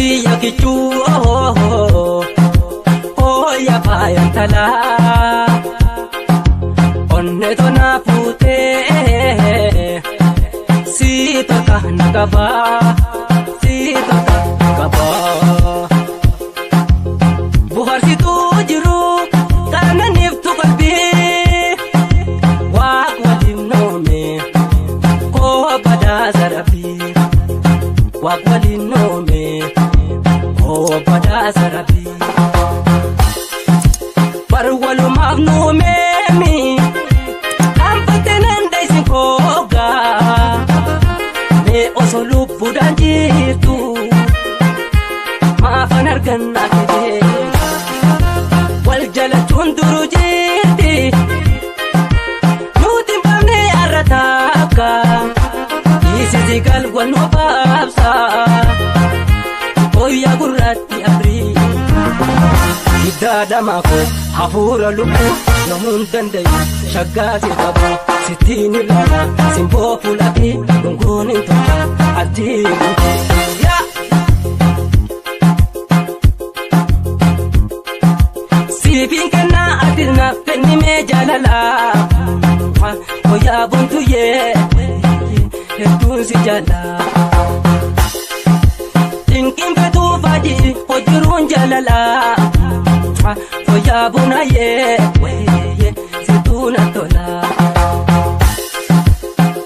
Aseebatii yakichuu hooya faayantalaa onne tonaa fuutee siitota naqabaa siitota naqabaa. Buharsituu jiru kaananiiftu qalbii waaq waliin noome koo badhaasa rabbii waaq waliin noome koo badhaasa rabbii. Bar walumaaf nuumeemi dhaanfattee nan dheessin koogaa mee osoo lubbuudhaan jirtu maafan argannaa fedhee. Wal jalachuun duruu jirti nuti hin baafne har'a takka dhiisisi galwal nu baabsa hooyyaa gurraatti abrii. Hiddaa koo hafuura lubbuu namuun dandayu shaggaasi qabu sittiin ilaala simboo fuulaa fi gongoon hin tolcha adii guutuu. Siifiin kennaa ati naaf kennimee jaalalaa hooyaa boontuyyee hedduun si jaalaa. Dinqiin fetuu faajii hojiruun jaalalaa hooyaa bonayyee situu na tolaa.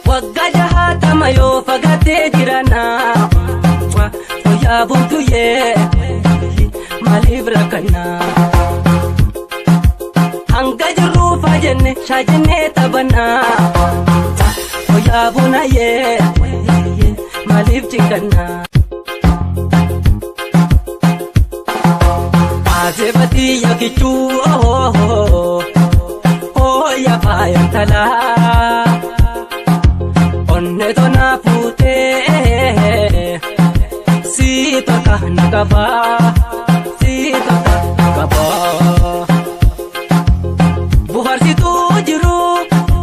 Waggaa jahaatama yoo fagaatee jiranaa hooyaa boontuyyee maaliif rakkannaa. Hanga jirruufaa jenne shaajennee taphannaa hooyaa bonayyee maaliif cinkannaa. Aseebatii yakichuu hooya faayantalaa onne tonaa fuutee siitota naqabaa siitota naqabaa. Buharsituu jiru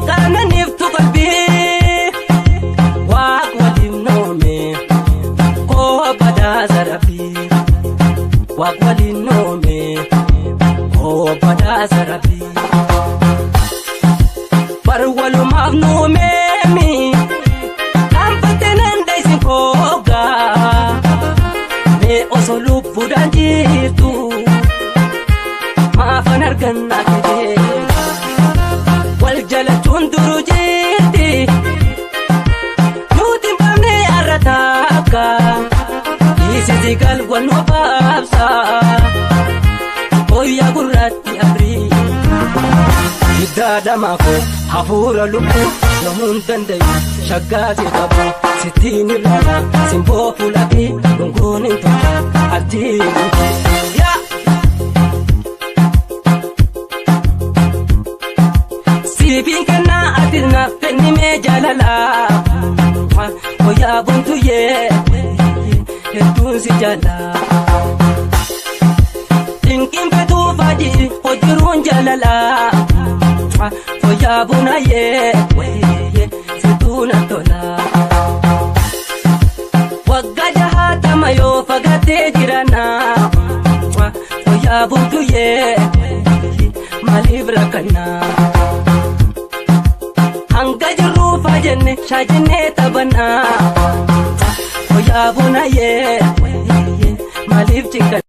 kaananiiftu qalbii waaq waliin noome koo badhaasa rabbii waaq waliin noome koo badhaasa rabbii. Bar walumaaf nuumeemi dhaanfattee nan dheessin koogaa mee osoo lubbuudhaan jirtu maafan argannaa fedhee. Wal jalachuun duruu jirti nuti hin baafne har'a takka dhiisisi galwal nu baabsa hooyyaa gurraatti abrii. Hiddaa koo hafuura lubbuu namuun dandayu shaggaasi qabu sittiin ilaala simboo fuulaa fi gongoon hin tolcha adii guutuu. Siifiin kennaa ati naaf kennimee jaalalaa hooyaa boontuyyee hedduun si jaalaa. Dinqiin fetuu faajii hojiruun jaalalaa hooyaa bonayyee situu na tolaa. Waggaa jahaatama yoo fagaatee jiranaa hooyaa boontuyyee maaliif rakkannaa. Hanga jirruufaa jenne shaajennee taphannaa hooyaa bonayyee maaliif cinkannaa.